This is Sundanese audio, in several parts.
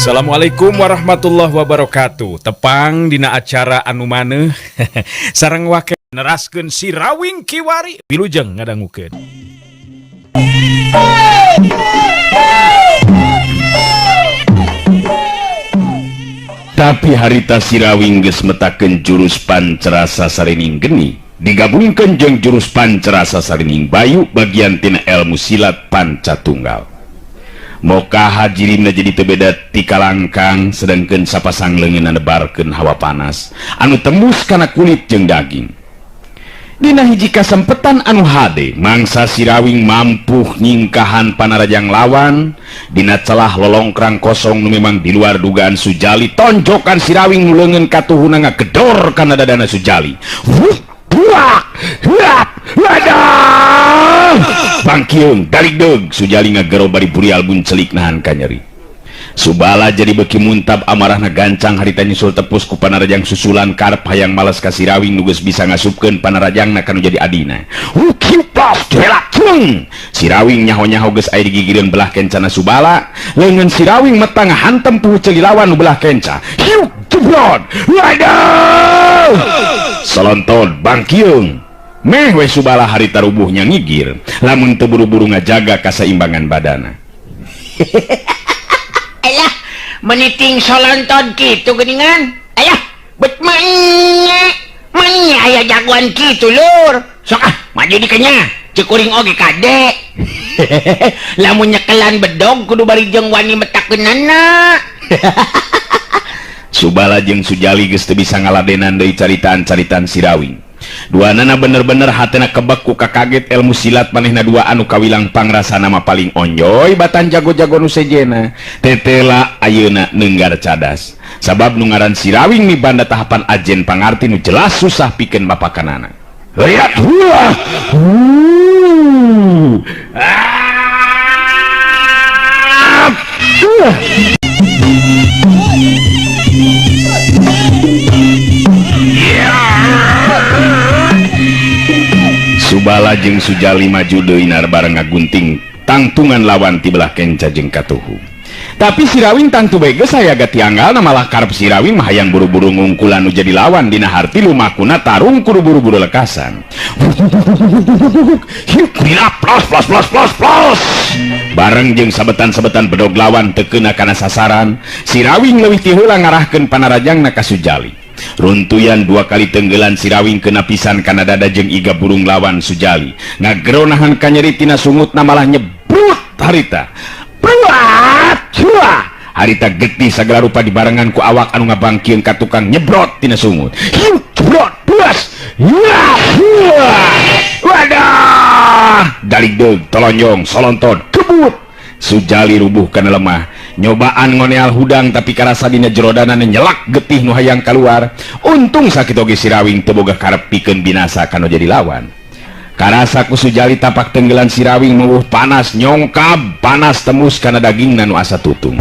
Assalamualaikum warahmatullahi wabarakatuh. Tepang dina acara anu maneuh sareng wake neraskeun Sirawing kiwari wilujeng ngadangukeun. Tapi harita Sirawing geus metakeun jurus Pancarasa Sarining Geni digabungkeun jeung jurus Pancarasa Sarining Bayu bagian tina ilmu silat Pancatunggal. Moka hajirimna jadi teu beda ti kalangkang sedangkeun sapasang leungeunna nebarkeun hawa panas anu tembus kana kulit jeung daging. Dina hiji kasempetan anu hade mangsa Sirawing mampu nyingkahan panarajang lawan dina celah lolongkrang kosong nu memang di luar dugaan Sujali tonjokan Sirawing nu leungeun katuhuna ngagedor kana dadana Sujali. Wuh, buak, huap, wadah. Bangkiung daligdeug Sujali ngagero bari burial buncelik nahan kanyeri. Subala jadi beki muntab amarahna gancang harita nyusul tepus ku panarajang susulan karep hayang males ka Sirawing nu geus bisa ngasupkeun panarajangna kanu jadi adina. Sirawing nyaho-nyaho geus aya digigireun belah kencana Subala, leungeun Sirawing metang ngahantem puhu ceuli lawan nu belah kenca. Hiuk jeblod. Waduh! Solonton bangkiung. Meh we Subala harita rubuhnya ngigir, lamun teu buru-buru ngajaga kasaimbangan badana. Alah, meniting solonton kitu geuningan. Ayah, bet manya. Manya aya jagoan kitu lur. Sok ah, maju dikenya. Ceuk kuring oge kade. Lamun nyekelan bedog kudu bari jeung wani metakeunana. Subala jeung Sujali geus teu bisa ngaladenan deui caritaan-caritaan Sirawing. Duanana bener-bener hatena kebek ku kakaget ilmu silat manehna dua anu kawilang pangrasana mah paling onjoy batan jago-jago nu sejena. Tetela ayeuna neunggar cadas. Sabab nu ngaran Sirawing mibanda tahapan ajen pangarti nu jelas susah pikeun bapakanana. Lihat, wah. Subala jeung Sujali maju deui bareng ngagunting tangtungan lawan ti belah kenca jeung katuhu. Tapi Sirawing tangtu bae geus aya gatianggalna malah karep Sirawing mah hayang buru-buru ngungkulan nu jadi lawan dina harti lumakuna tarung kudu buru-buru lekasan. Plos plos plos plos plos. Bareng jeung sabetan-sabetan bedog lawan teu keuna kana sasaran, Sirawing leuwih ti heula ngarahkeun panarajangna ka Sujali. Runtuyan dua kali tenggelan Sirawing kena pisan kana dada jeung iga burung lawan Sujali. Ngagero nahan kanyeri tina sungutna malah nyebrut harita. Bruat! Hua! Harita getih sagala rupa dibarengan ku awak anu ngabangkieun ka tukang nyebrot tina sungut. Hiu jebrot buas. Hua! Wadah! Daligdeug tolonjong solonton kebut. Sujali rubuh kana lemah. Nyobaan ngoneal hudang tapi karasa dina jerodana nyelak getih nu hayang kaluar. Untung sakit oge Sirawing teu boga karep pikeun binasa kanu jadi lawan. Karasa ku Sujali tapak tenggelan Sirawing meuwuh panas nyongkab panas tembus kana dagingna nu asa tutung.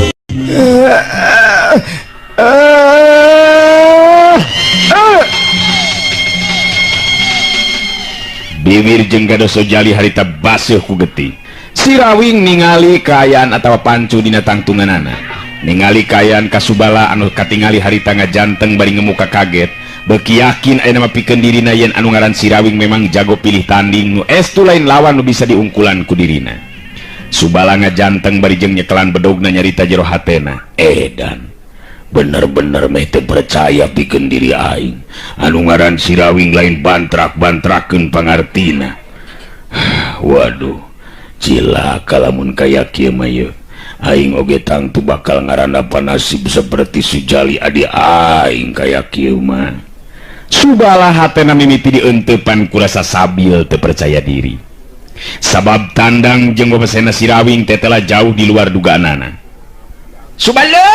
Bibir jeung gados Sujali harita baseuh ku getih. Sirawing ningali kaayaan atawa pancu dina tangtunganana. Ningali kaayaan kasubala anu katingali harita ngajanteng bari ngemuka kaget. Beuki yakin aya nama pikeun dirina yen anu ngaran Sirawing memang jago pilih tanding nu estu lain lawan nu bisa diungkulan ku dirina. Subala ngajanteng bari jeung nyekelan bedogna nyarita jero hatena. Edan, bener-bener meh teu percaya pikeun diri aing. Anu ngaran Sirawing lain bantrak-bantrakeun pangartina. Waduh. Cilaka lamun kaya kieu mah yeuh. Aing oge tangtu bakal ngarandapan nasib seperti Sujali adi aing kaya kieu mah. Subala hatena mimiti dieunteupan ku rasa sabil teu percaya diri. Sabab tandang jeung babasena Sirawing tetela jauh di luar dugaanana. Subala!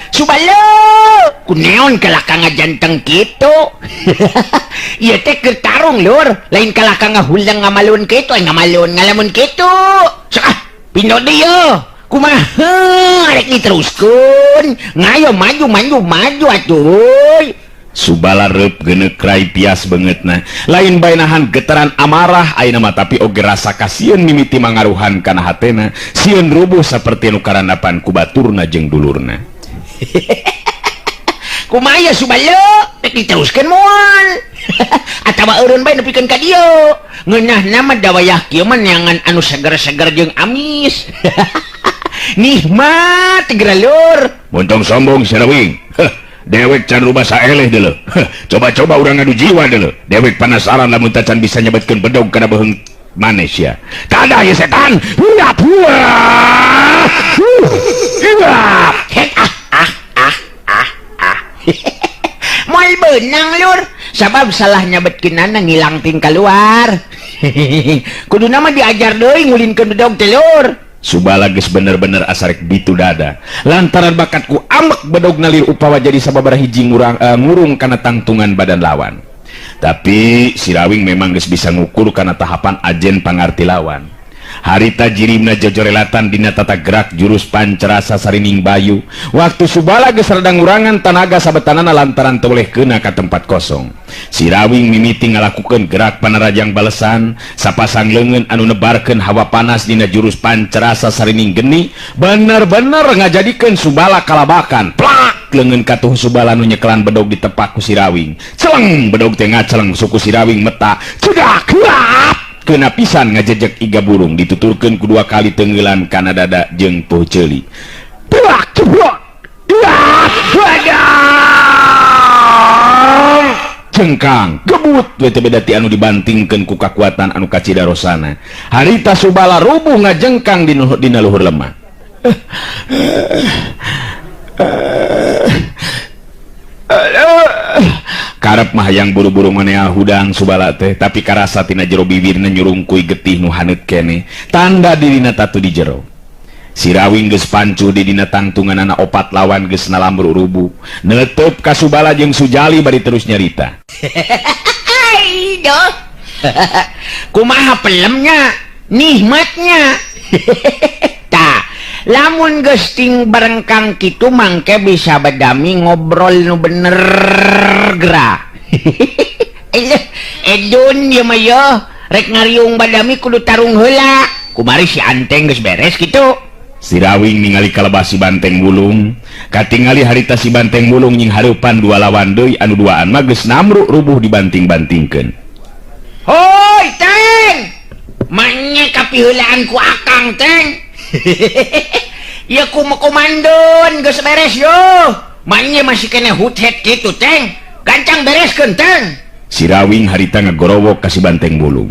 Subala! Kuneon kalah ka ngajanteng kitu. Ieu teh keur tarung lur, lain kalah ka ngahulang ngamalun kitu, ngamalun ngalamun kitu. Sok ah, pindo deui yeuh. Kumaha rek diteruskeun? Ngayo maju maju maju atuh. Subala reup geuneuk rai pias beungeutna. Lain bae nahan getaran amarah ayeuna mah tapi oge rasa kasieun mimiti mangaruhan kana hatena, sieun rubuh saperti nu karandapan ku baturna jeung dulurna. Kumaha ya Subala? Rek diteruskeun moal. Atawa eureun bae nepikeun ka dieu. Ngeunahna mah da wayah kieu mah neangan anu seger-seger jeung amis. Nikmat geura lur. Montong sombong Sirawing. Dewek can rubah saeleh deuleu. Coba-coba urang ngadu jiwa deuleu. Dewek penasaran lamun tacan bisa nyebetkeun bedog kana beuheung manesia. Kada ye setan. Huap huap. Huap. Ah ah ah ah ah. Moal beunang lur. Sabab salah nyebetkeunana ngilang ting keluar. Kuduna mah diajar deui ngulinkeun bedog teh lur. Subala geus bener-bener asarek bitu dada lantaran bakatku ambek bedog nalir upawa jadi sababaraha hiji ngurung kana tangtungan badan lawan. Tapi Sirawing memang geus bisa ngukur kana tahapan ajen pangarti lawan. Harita jirimna jojorelatan dina tata gerak jurus pancerasa sarining bayu. Waktu Subala geus rada ngurangan tanaga sabetanana lantaran teu boleh keuna ka tempat kosong. Sirawing mimiti ngalakukeun gerak panarajang balesan, sapasang leungeun anu nebarkeun hawa panas dina jurus pancerasa sarining geni, bener-bener ngajadikeun Subala kalabakan. Plak leungeun katuh Subala nu nyekelan bedog ditepak ku Sirawing. Celeng bedog teh ngaceleng suku Sirawing meta. Cedak huap. Kena pisan ngajejek iga burung dituturkeun ku dua kali tenggelan kana dada jeung poh ceuli. Plak ceblok. Wadah. Cengkang gebut we teh beda ti anu dibantingkeun ku kakuatan anu kacida rosana. Harita Subala rubuh ngajengkang dina luhur lemah. Karep mah hayang buru-buru manea hudang Subala teh, tapi karasa tina jero bibirna nyurungkuy getih nu haneut keneh, tanda dirina tatu di jero. Sirawing geus pancuh di dina tangtunganana opat lawan geus nalambur rubuh. Neuteub ka Subala jeung Sujali bari terus nyarita. Aduh. Kumaha pelemnya, nikmatnya. Tah, lamun geus ting barengkang kitu mangke bisa bedami ngobrol nu bener geura. Edun ieu mah yeuh, rek ngariung badami kudu tarung heula. Kumari si Anteng geus beres kitu. Sirawing ningali kalebah si Banteng Wulung, katingali harita si Banteng Wulung nying hareupan dua lawan deui anu duaan mah geus namruk rubuh dibanting-bantingkeun. Hoi Teng, manya kapiheulaan ku Akang Teng. Ya ku komandon geus beres yo. Manya masih kena huthet kitu Teng. Gancang bereskeun Teng. Sirawing harita ngagorowok ka si Banteng Wulung.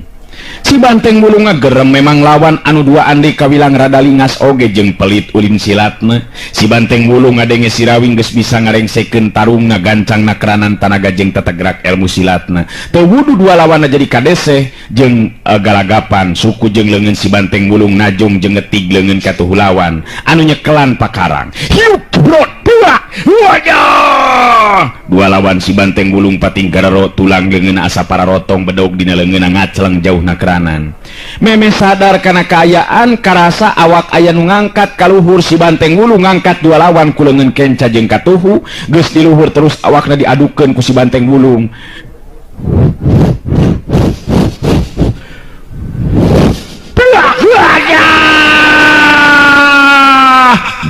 Si Banteng Wulung ngagerem memang lawan anu duaan deui kawilang rada lingas oge jeung pelit ulin silatna. Si Banteng Wulung ngadenge Sirawing geus bisa ngarengsekeun tarungna gancangna keranan tanaga jeung tata gerak ilmu silatna. Teu wudu dua lawanna jadi kadeseh jeung galagapan suku jeung leungeun si Banteng Wulung najong jeung ngetig leungeun katuhu lawan anu nyekelan pakarang. Hiup brot dua wadah. Dua lawan si Banteng Wulung pating garero tulang leungeun asa pararotong bedog dina leungeunna ngaceleng jauhna keranan. Meme sadar kana kaayaan karasa awak aya nu ngangkat kaluhur si Banteng Wulung ngangkat dua lawan ku leungeun kenca jeung katuhu geus di luhur terus awakna diadukeun ku si Banteng Wulung.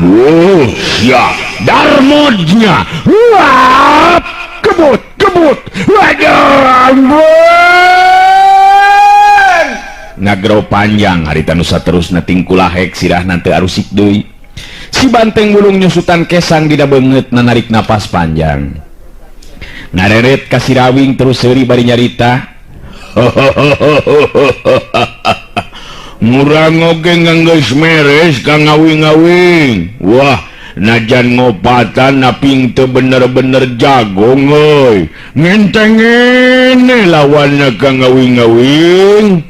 Wuh, ya darmodnya. Wah, kebut, kebut. Waduh, ampun. Ngagro panjang harita nu saterusna tingkulahek sirahna teu arusik deui. Si Banteng Wulung nyusutan kesang dina beungeut narik napas panjang. Ngareret ka Sirawing terus seuri bari nyarita. Murang oge nganggeus meres ka ngawing-ngawing. Wah, najan ngopatan naping teu bener-bener jagong euy. Ngentengene lawanna ka ngawing-ngawing.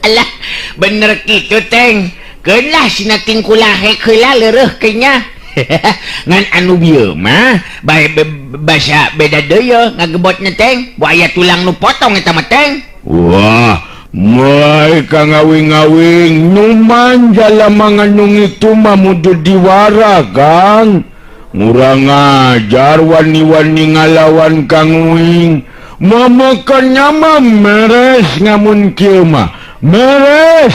Alah, bener kitu Teng. Keun lah sina tingkulahek heula leureuh kenya. Ngan anu bieu mah bae basa beda deui ngagebotna Teng. Bu aya tulang nu potong eta mah Teng. Wah, Mulai ka ngawing-ngawing nyuman jalama nganung itu mah mudu diwara Kang. Ngurang ngajar wani-wani ngalawan Kang Uing. Momokan nyama meres ngamun kieu mah. Meres.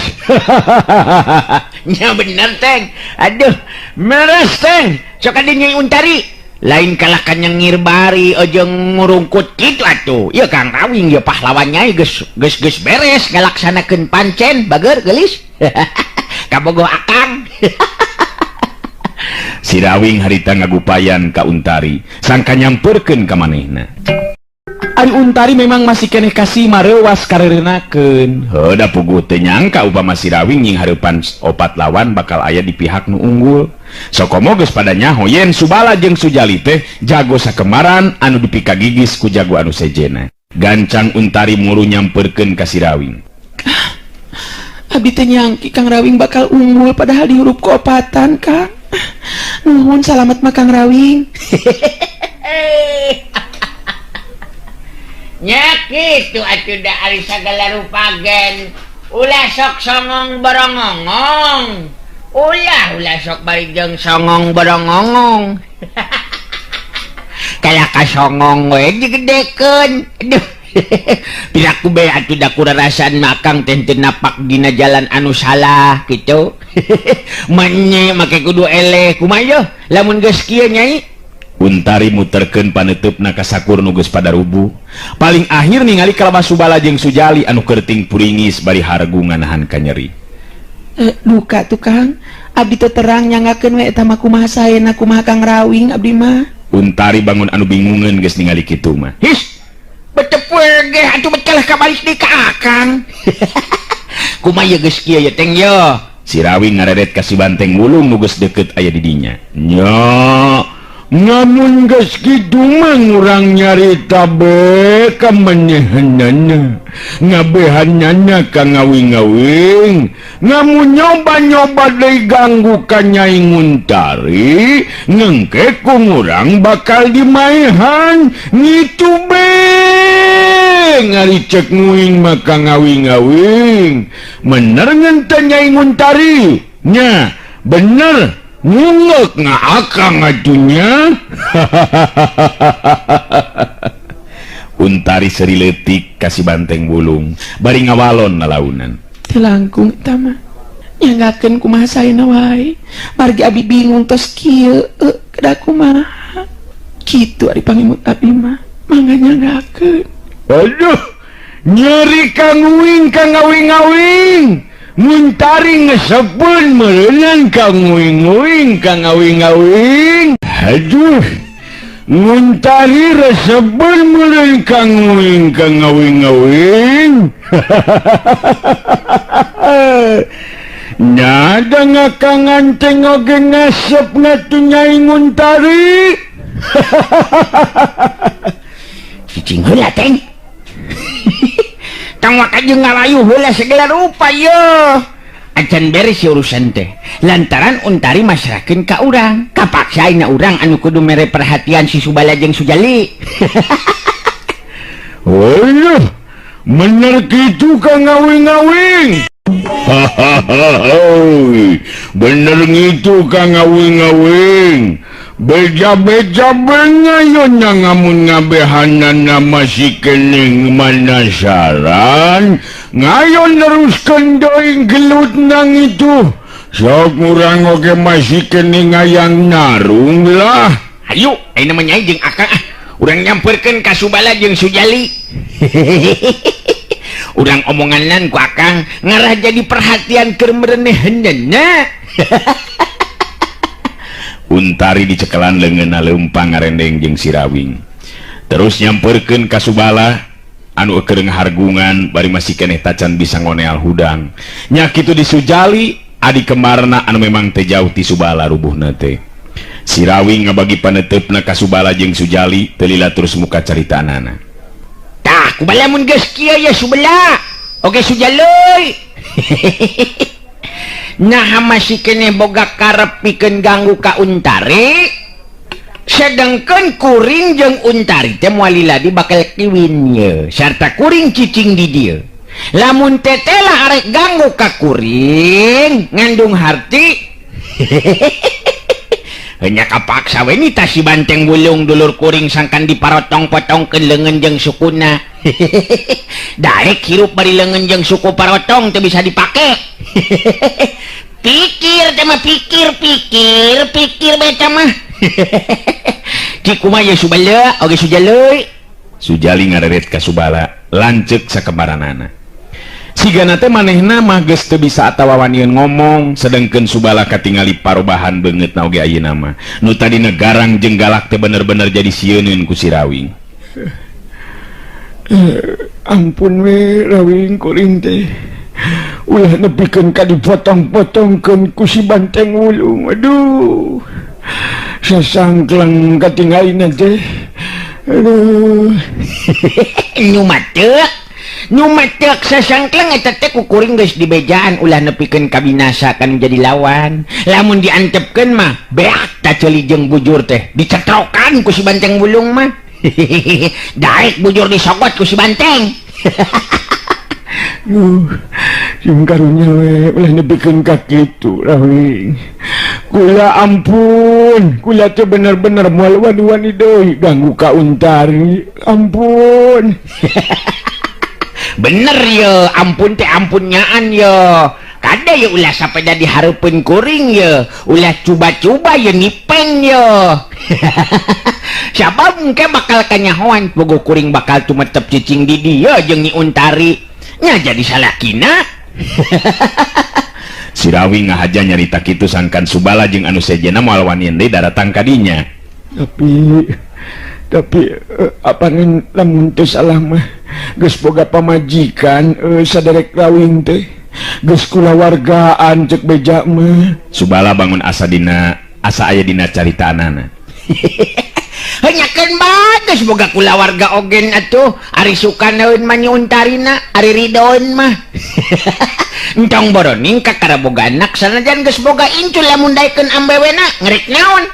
Nya bener Teng. Aduh, meres Teng. Sok adi Nyai Untari. Lain kalah ka nyengir bari jeung ngurungkut kitu atuh. Ieu Kang Rawing ieu pahlawan Nyai geus geus geus beres ngalaksanakeun pancen bager geulis. Kabogoh akang. Si Rawing harita ngagupayan ka Untari, sangka nyamperkeun ka manehna. Ari Untari memang masih keneh kasih mareuwas kareurenakeun. Heuh da puguh teu nyangka upama si Rawing nying hareupan opat lawan bakal aya di pihak nu unggul. Sokomo geus pada nyaho yen Subala jeung Sujali teh jago sakemaran anu dipikagigis ku jago anu sejena. Gancang Untari muru nyamperkeun ka si Rawing. Abdi teh nyangki Kang Rawing bakal unggul padahal dihurup ku opatan, Kang. Nuhun salamet mah Kang Rawing. Nya kitu atuh da ari sagala rupa gen. Ulah sok songong borongongong. Ulah ulah sok bari jeung songong borongongong. Kalah ka songong we digedekeun. Aduh. Piraku bae atuh da kurarasan makang teh teu napak dina jalan anu salah kitu. Manye make kudu eleh kumaha yeuh lamun geus kieu Nyai. Untari muterkeun paneuteup-na ka sakur nu geus pada rubuh. Paling akhir ningali kalabah Subala jeung Sujali anu kerting puringis bari hargu nganahan kanyeri. Duka tuh Kang, abdi teu terang nyangakeun we eta mah kumaha saena kumaha Kang Rawing abdi mah. Untari bangun anu bingungeun geus ningali kitu mah. His, betepeuh ge atuh bet kalah kabalik deui ka akang. Kumaha ye geus kieu ye Teng ye? Si Rawing ngareret ka si Banteng Wulung nu geus deukeut aya di dinya. Nya, ngamun geus kitu mah ngurang nyarita be ka menyehenana. Ngabehanana ka ngawing-ngawing. Ngamun nyoba-nyoba deui ganggu ka Nyai Nguntari, ngengke ku ngurang bakal dimaihan. Ngitu be ngari cek nguing mah ka ngawing-ngawing. Bener ngenten Nyai Nguntari? Nya, bener. Ngungek ngaakang atunya. Untari seri leutik ka si Banteng Wulung bari ngawalon lalaunan. Teu langkung eta mah. Nyangakeun kumaha saena wae. Margi abi bingung tos kieu kedah kumaha. Kitu ari pangimut abi mah. Mangga nyangakeun. Aduh, nyeri ka nguing ka ngawing-ngawing. Muntari ngesepeun meureunan ka nguing-nguing ka ngawing-ngawing. Aduh, muntari resepeun meureun ka nguing ka ngawing-ngawing. Nyada ngakangan teh oge ngasep ngatuh Nyai Nguntari. Cicing heula Teng. Tong waka jeung ngalayu heula segala rupa ye. Acan beres si urusan teh. Lantaran Untari masrahkeun ka urang. Kapaksa ayeuna urang anu kudu mere perhatian si Subala jeung Sujali. Aduh, bener kitu ka ngawing-ngawing. Bener ngitu ka ngawing-ngawing. Beja-beja bengayon ngamun ngabehanana masih kening manasaran. Ngayon neruskeun deui gelut nang itu. Sok urang oge masih kening hayang narung lah. Hayu, ayeuna mah Nyai jeung akang ah. Urang nyamperkeun ka Subala jeung Sujali. Urang omonganan ku akang ngarah jadi perhatian keur mereneheunna. Untari dicekelan leungeunna leumpang ngarendeng jeung si Rawing. Terus nyamperkeun ka Subala anu eukeureng hargungan bari masih keneh tacan bisa ngoneal hudang. Nya kitu di Sujali adi kemarna anu memang teu jauh ti Subala rubuhna teh. Si Rawing ngabagi paneuteup-na ka Subala jeung Sujali teu lila terus muka caritanana. Tah, kubala mun geus kieu ye Subala. Oke Sujali. Nah masih kene boga karep pikeun ganggu ka Untari. Sedengkeun kuring jeung Untari teh moal lila di bakal kiwin ye sarta kuring cicing di dieu. Lamun tetela arek ganggu ka kuring ngandung harti. Nya kapaksa we nita si banteng wulung dulur kuring sangkan diparotong-potongkeun leungeun jeung sukuna. Daek hirup bari leungeun jeung suku parotong teu bisa dipake. Pikir teh mah pikir pikir pikir beta mah. Ki kumaha ye Subala oge Sujali? Sujali ngareret ka Subala lanceuk sakembaranana. Sigana teh manehna mah geus teu bisa atawa wanian ngomong, sedengkeun Subala katingali parobahan beungeutna oge ayeuna mah. Nu tadina garang jeung galak teh bener-bener jadi sieuneun ku si Rawing. Ampun we Rawing kuring teh. Ulah nepikeun ka dipotong-potongkeun ku si banteng wulung. Aduh. Sasangkleng katingalina teh. Aduh. Nyumateuk. Nyumateuk sasangkleng eta teh ku kuring geus dibejaan ulah nepikeun ka binasa kan jadi lawan. Lamun diantepkeun mah beak ta ceuli jeung bujur teh dicetrokan ku si banteng wulung mah. Daek bujur disogot ku si banteng. Sing karunya we ulah nepikeun ka kitu Rawing. Kula ampun, kula teh bener-bener moal wani-wani deui ganggu ka Untari. Ampun. Bener ye, ampun teh ampun nyaan ye. Kada ye ulah sapeda dihareupeun kuring ye, ulah cuba-cuba ye nipeng ye. Sabab engke bakal kanyahoan bogo kuring bakal tumetep cicing di dieu jeung Nyi Untari. Nya jadi salakina. Si Rawing ngahaja nyarita kitu sangkan Subala jeung anu sejenna moal wanian deui daratang ka dinya. Tapi apanin lamun teu salah mah geus boga pamajikan saderek Rawing teh geus kulawargaan cek beja mah. Subala bangun asa dina asa aya dina caritaanana. Henyakeun bae geus boga kulawarga ogen atuh ari sukanaeun mah Nyi Untarina ari ridoeun mah. Entong boroning ka karaboga anak sanajan geus boga incu lamun daekeun ambewena ngerek naon.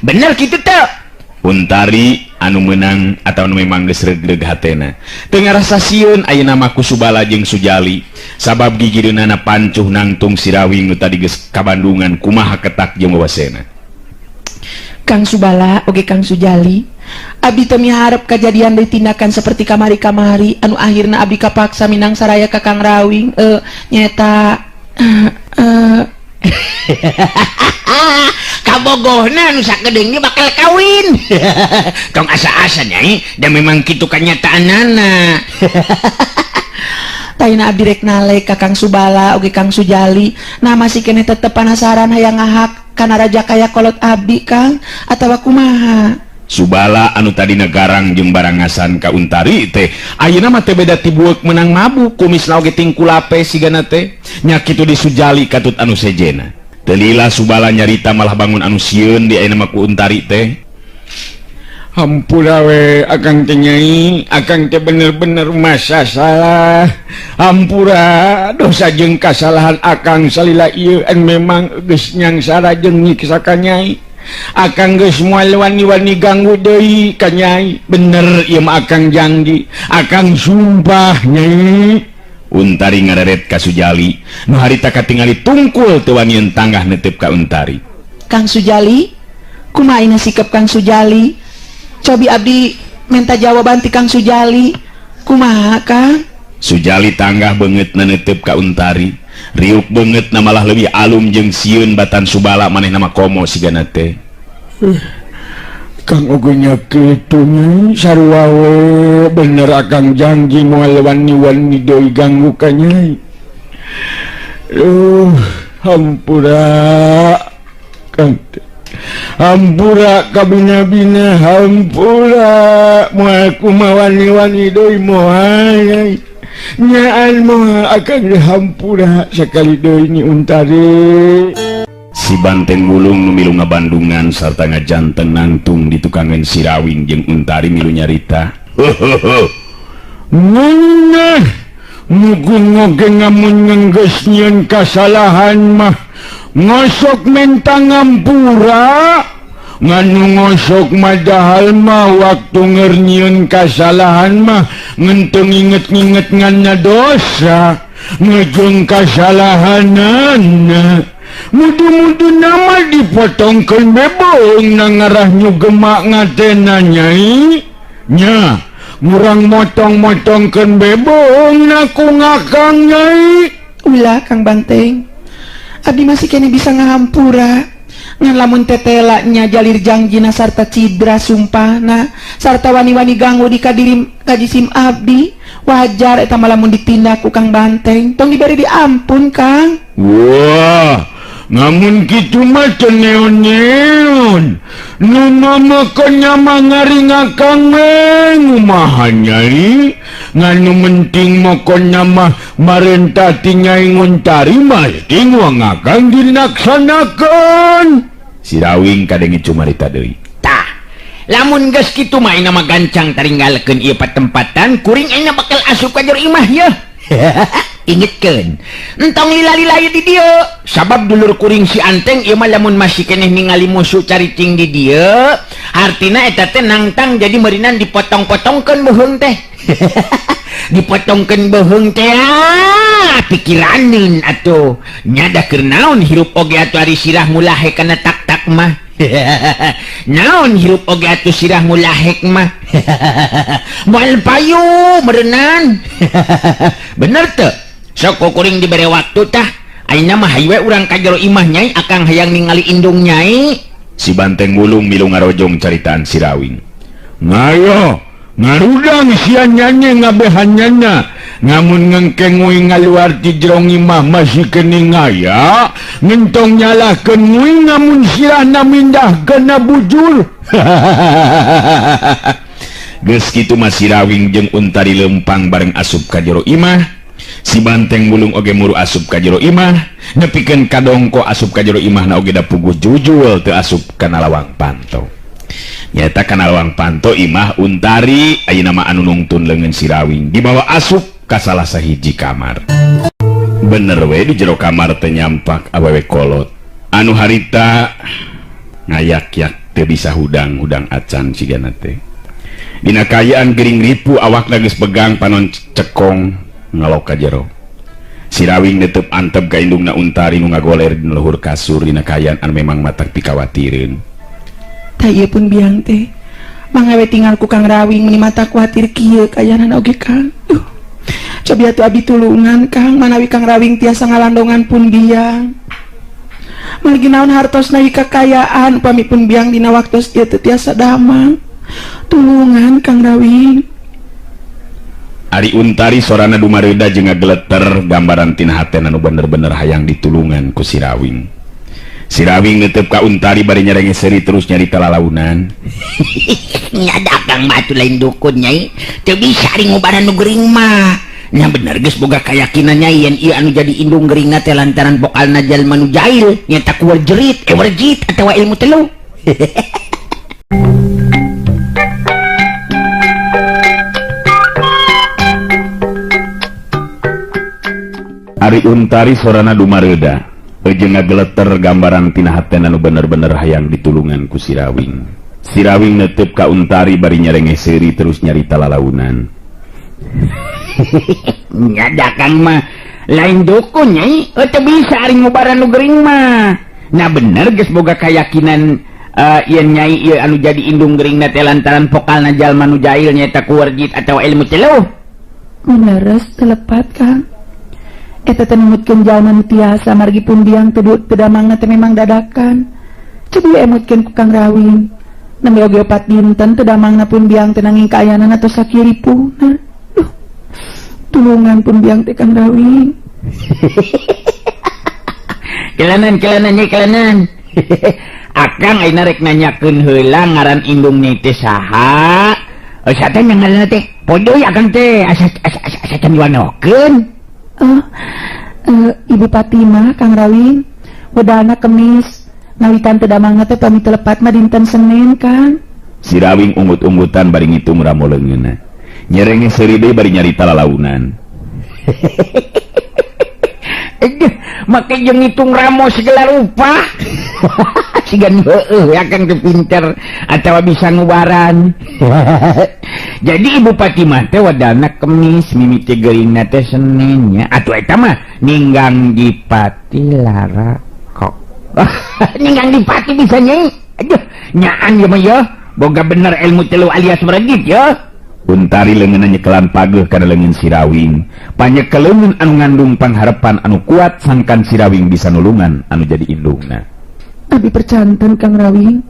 Bener kitu teu? Untari anu meunang atau anu memang geus regreg hatena teu ngarasa sieun ayeuna mah ku Subala jeung Sujali sabab gigireunana pancuh nangtung si Rawing nu tadi geus kabandungan kumaha ketak jeung wawasena. Kang Subala oge Kang Sujali, abdi teu miharep kajadian deui tindakan seperti kamari-kamari anu akhirna abdi kapaksa minang saraya ka Kang Rawing nyaeta kabogohna nu sakedeung ge bakal kawin. Tong asa-asa nyai da memang kitu kanyataanana. Taina abdi rek nalek ka Kang Subala oge Kang Sujali, nah masih keneh tetep penasaran hayang ngahak kana raja kaya kolot abdi Kang atawa kumaha. Subala anu tadina garang jeung barangasan ka Untari teh ayeuna mah teh beda ti bueuk meunang mabuk kumisna oge tingkulape sigana teh nya kitu di Sujali katut anu sejena. Teu lila Subala nyarita malah bangun anu sieun di ayeuna mah ku Untari teh. Hampura we akang teh nyai, akang teh bener-bener masa salah. Hampura dosa jeung kasalahan akang salila ieu en memang geus nyangsara jeung nyiksa ka nyai. Akang geus moal wani-wani ganggu deui ka nyai. Bener ieu mah akang janji, akang sumpah nyai. Untari ngareret ka Sujali nu harita katingali tungkul teu wanian tanggah netep ka Untari. Kang Sujali, kumaha ina sikap Kang Sujali? Cobi abdi minta jawaban ti Kang Sujali. Kumaha Kang? Sujali tanggah beungeutna netep ka Untari. Riuk beungeutna malah leuwih alum jeung sieun batan Subala manehna mah komo sigana teh. Kang oge nya kitu nyai sarua we bener akang janji moal wani-wani deui ganggu ka nyai. Hampura Kang teh. Hampura kabina-bina hampura moal kumaha wani-wani deui moal nyaan moal akang hampura sakali deui Nyi Untari. Si banteng wulung nu milu ngabandungan sarta ngajanten nangtung di tukangan si Rawing jeung Untari milu nyarita. Ngeunah mugun oge ngamun geus nyieun kasalahan mah ngosok menta ngampura nganu ngosok madahal mah waktu ngernyieun kasalahan mah ngenteng inget-inget nganna dosa ngejeng kasalahanana. Mudu-mudu nama dipotongkeun bebong na ngarah nyugemak ngatena nyai. Nya, murang motong-motongkeun bebong na ku ngakang nyai. Ulah Kang Banteng. Abdi masih kene bisa ngahampura. Ngan lamun tetela nya jalir jangjina sarta cidra sumpahna sarta wani-wani ganggu di kadirim kajisim abdi, wajar eta mah lamun ditindak ku Kang Banteng. Tong diberi diampun Kang. Wah, ngamun kitu mah teu neon-neon. Nu mamakeun nya mah ngaringakang we ngumaha nyai. Ngan nu penting mokonnya mah marentah ti Nyai Nguntari masti ngakang dilaksanakeun. Si Rawing kadenge cumarita deui. Tah, lamun geus kitu mah ayeuna mah gancang taringgalkeun ieu patempatan, kuring ayeuna bakal asup ka jero imah yeuh. Ingetkeun, entong lila-lila ieu di dieu. Sabab dulur kuring si Anteng ieu mah lamun masih keneh ningali musuh caricing di dieu, artina eta teh nangtang jadi meurinan dipotong-potongkeun beuheung teh. Dipotongkeun beuheung teh, ah, pikiraneun atuh. Nya da keur naon hirup oge atuh ari sirah mulahek kana tak-tak mah. Naon hirup oge atuh sirah mulahek mah. Moal payu meureunan. Bener teu? Sok kuring dibere waktu tah. Ayeuna mah hayu we urang ka jero imah nyai, akang hayang ningali indung nyai. Si Banteng Wulung milu ngarojong caritaan si Rawing. Ngayo, ngarudang sia nyanyi ngabehannyana. Ngamun ngengkeng nguing ngaluar ti jero imah masih kening aya, ngentong nyalahkeun nguing ngamun sirahna mindah kana bujur. Geus kitu mah si Rawing jeung Untari lempang bareng asup ka jero imah. Si Banteng Wulung oge muru asup ka jero imah, nepikeun kadongko asup ka jero imahna oge da puguh jujul teu asup kana lawang panto. Nyata kana lawang panto imah Untari ayeuna mah anu nungtun leungeun si Rawing dibawa asup ka salah sahiji kamar. Bener we di jero kamar teh nyampak awewe kolot anu harita ngayak-yak teu bisa hudang-hudang acan sigana teh. Dina kaayaan gering ripu awakna geus begang panon cekong ngalok ka jero. Si Rawing netep antep ka indungna Untari nu ngagoler dina luhur kasur dina kaayaan anu memang matak pikawatireun. Tah ieu pun biang teh mangawe tinggal ku Kang Rawing meni mata kuatir kieu kayanan oge Kang. Duh. Cobi atuh abdi tulungan Kang, manawi Kang Rawing tiasa ngalandongan pun biang. Margi naon hartosna ieu kakayaan upami pun biang dina waktos ieu teu tiasa damang. Tulungan Kang Rawing. Ari Untari sorana dumareuda jeung ngageleter gambaran tina hatena nu bener-bener hayang ditulungan ku si Rawing. Si Rawing netep ka Untari bari nyerenge seuri terus nyarita lalaunan. Nya dagang mah atuh lain dukun nyai, teu bisa ari ngubaran nu gering mah. Nya bener geus boga kayakinan nyai yen ieu anu jadi indung geuringna teh lantaran bokalna jalma nu jail, nyaeta ku werjerit, werjit atawa ilmu telu. Ari Untari sorana dumareuda jeung ngageleter gambaran tina hatena nu bener-bener hayang ditulungan ku si Rawing. Si Rawing netep ka Untari bari nyerenge seuri terus nyarita lalaunan. Nya dagang mah lain dukun nyai, teu bisa ari ngubaran nu gering mah. Nah bener geus boga kayakinan yen nyai ieu anu jadi indung geuringna teh lantaran pokalna jalma nu jail nyaeta ku werjit atawa ilmu celuh. Meneres telepat Kang. Eta teh numutkeun jalma nu tiasa margi pun biang teu damangna teh memang dadakan. Cobi emutkeun ku Kang Rawing. Nembe oge opat dinten teu damangna pun biang teh nanging kaayaanana tos sakiripuna. Duh. Tulungan pun biang teh Kang Rawing. Kelanan kelanan nyai kelanan. Akang ayeuna rek nanyakeun heula ngaran indung nyai teh saha? Asa teh ngaranna teh? Podoy akang teh asa asa asa can diwanokeun. Ibu Fatimah Kang Rawing wedana kemis nawitan teu damangna teh pami teu lepat mah dinten Senin Kang. Si Rawing ungut-ungutan bari ngitung ramo leungeunna. Nyerenge seuri deui bari nyarita lalaunan. Aduh, make jeung ngitung ramo segala rupa. Sigan heueuh akang teh pinter atawa bisa ngubaran. Jadi Ibu Fatimah teh wadana kemis mimiti geuringna teh Senin nya. Atuh eta mah ninggang dipati lara kok. Ninggang dipati bisa nyai. Aduh, nyaan ieu mah ya. Boga bener ilmu telu alias meregit ya. Untari leungeunna nyekelan pageuh kana leungeun Sirawing. Panyekel leungeun anu ngandung pangharepan anu kuat sangkan Sirawing bisa nulungan anu jadi indungna. Abi percanten Kang Rawing.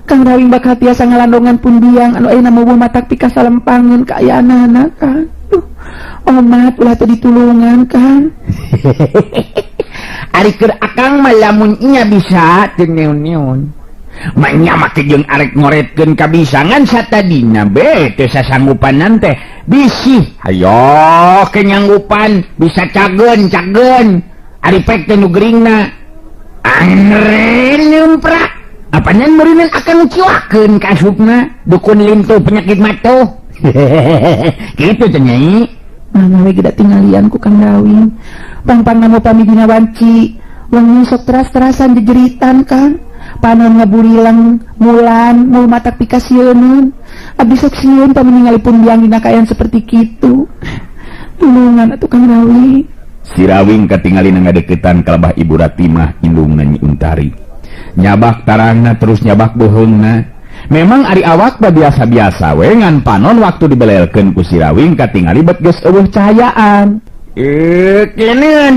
Kang Rawing bakal tiasa ngalandongan pun biang anu ayeuna moal matak pikasalempangeun kaayaanana Kang. Duh, omat ulah teu ditulungan Kang. Ari keur akang mah lamun nya bisa teu neon-neon. Manya make jeung arek ngoretkeun kabisangan satadina be teu sasanggupanan teh bisi hayo kenyanggupan bisa cageun cageun ari pek teh nu geuringna angren nyumprak apanan meureunan akan ciwakeun ka asupna dukun lintuh penyakit matuh. Kitu teh nyai. Mangga we geura tinggalian ku Kang Rawing pangpangna mo pami dina wanci wengi sok teras-terasan jejeritan Kang. Panon ngaburileng mulan mul matak pikasieun abdi sok sieun pami ningali pun biang dina kaayaan seperti kitu. Tulungan atuh Kang Rawing. Sirawing katingali ngadeukeutan kalabah Ibu Ratimah indungna Nyi Untari. Nyabak tarangna terus nyabak beuheungna. Memang ari awak mah biasa-biasa we ngan panon waktu dibelelkeun ku Sirawing katingali bet geus eueuh cahayaan. Keuneun.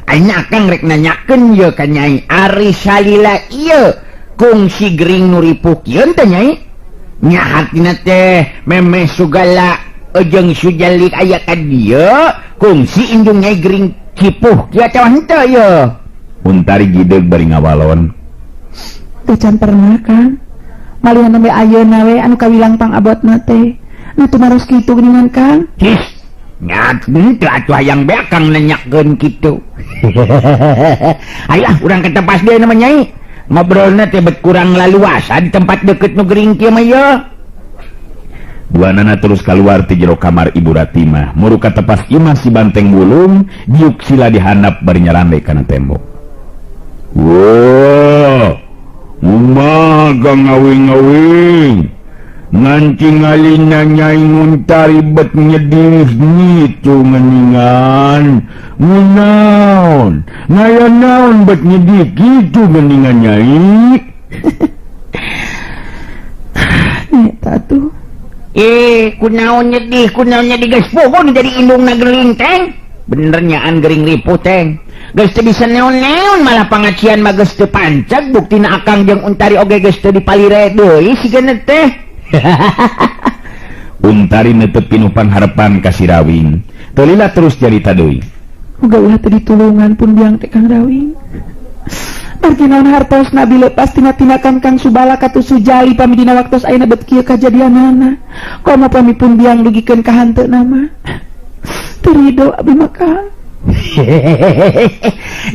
Ayeuna akang rek nanyakeun ye ka Nyai ari salila ieu kungsi gering nu ripuh kieu teh Nyai. Nya hatina teh memeh sugala jeung sujalik aya ka dieu kungsi indung Nyai gering kipuh kieu atawa henteu ye. Untari gideug bari ngawalon. Teu can pernah Kang. Malihan nembe ayeuna we anu kawilang pangabotna teh. Nu tumaros kitu geuningan Kang. Hih. Ngat teu atuh hayang beak Kang nanyakeun kitu. Ayah urang ke tempat deui nama Nyai. Ngobrolna teh bet kurang laluasa di tempat deukeut nu gering kieu mah ye. Duanana terus keluar ti jero kamar Ibu Ratimah. Muru ka tepas imah si Banteng Wulung, diuk sila dihandap bari nyarande kana tembok. Wah, kumaha Kang ngawing-ngawing. Nganti ngalina Nyai Untari bet nyedih ngitu geningan. Ngunaon, ngaya naon bet nyedih kitu geningan Nyai. Eta tuh. Kunaon nyedih, kunaon nyedih geus poho nu jadi indungna gering teng. Bener nyaan gering ripuh teng. Geus teu bisa neon-neon malah pangacian mah geus teu panceg buktina akang jeung Untari oge geus teu dipalire deui sigana teh. Untari netep pinuh pangharepan ka Sirawing. Teu lila terus carita deui. Muga ulah teu ditulungan pun biang teh Kang Rawing. Margi naon hartos Nabi lepas tina tinakan Kang Subala katu Sujali pami dina waktos ayeuna bet kieu kajadianana. Komo pami pun biang dugikeun ka hanteuna mah. Teu rido abi mah Kang.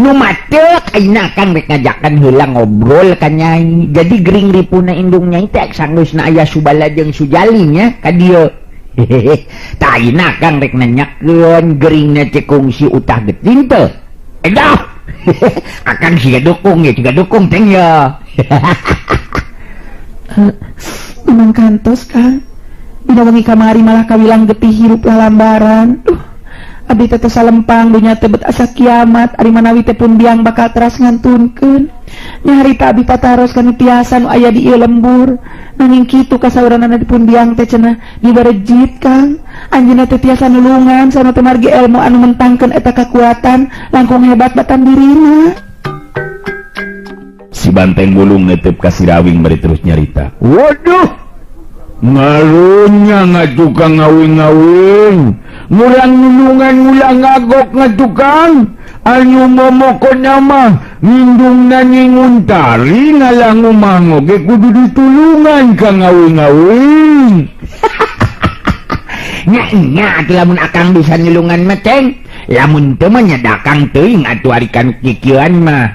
Nu matek ayeuna Kang rek ngajakan heula ngobrol ka Nyai. Jadi gering ripuna indung Nyai teh sanggeusna aya Subala jeung Sujali nya ka dieu. Tah ayeuna Kang rek nanyakeun geringna teh kungsi utah geting teu. Edah. Akang siga dukung ya, siga dukung teng ya. Memang kantos Kang. Dina wengi kamari malah kawilang getih hirup lalambaran. Duh. Abdi teh salempang dunya teh bet asa kiamat ari manawi teh pun biang bakal teras ngantunkeun. Nyarita abdi pataros kanu tiasa nu aya di ieu lembur. Nanging kitu kasauranana di pun biang teh cenah dibarejit Kang. Anjeunna teh tiasa nulungan sana teh margi ilmu anu mentangkeun eta kakuatan langkung hebat batan dirina. Si Banteng Wulung netep ka Sirawing bari terus nyarita. Waduh, ngarunya ngatukang ngawing-ngawing. Ngurang nulungan ngulang ngagok ngatukang. Anu momoko nama ngindung Nyi Untari ngalangu mangoge kudu ditulungan ka ngawing-ngawing. Nya nya atuh lamun akang bisa nulungan mah teng. Lamun teu mah nya dakang teuing atuh ari kan kikieuan mah.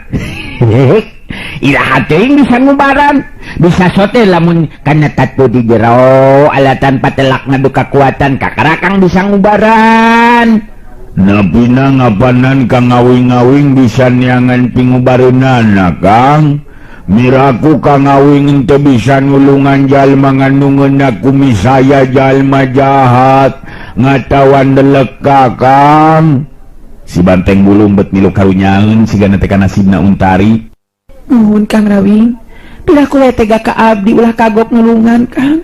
Iraha teuing bisa ngubaran. Bisa sote lamun kana tatu di jero alatan patelakna duka kekuatan kakarakang bisa ngubaran. Napina ngapanan kang ngawing-ngawing bisa neangan pingubareunana Kang. Miraku kang ngawing teu bisa nulungan jalma nganungeuna kumisaya jalma jahat ngatawan delek ka Kang. Si Banteng Bulung bet milu karunyaeun sigana teh nasibna Untari. Nuhun Kang Rawing, piraku we tega ka abdi ulah kagok nulungan Kang.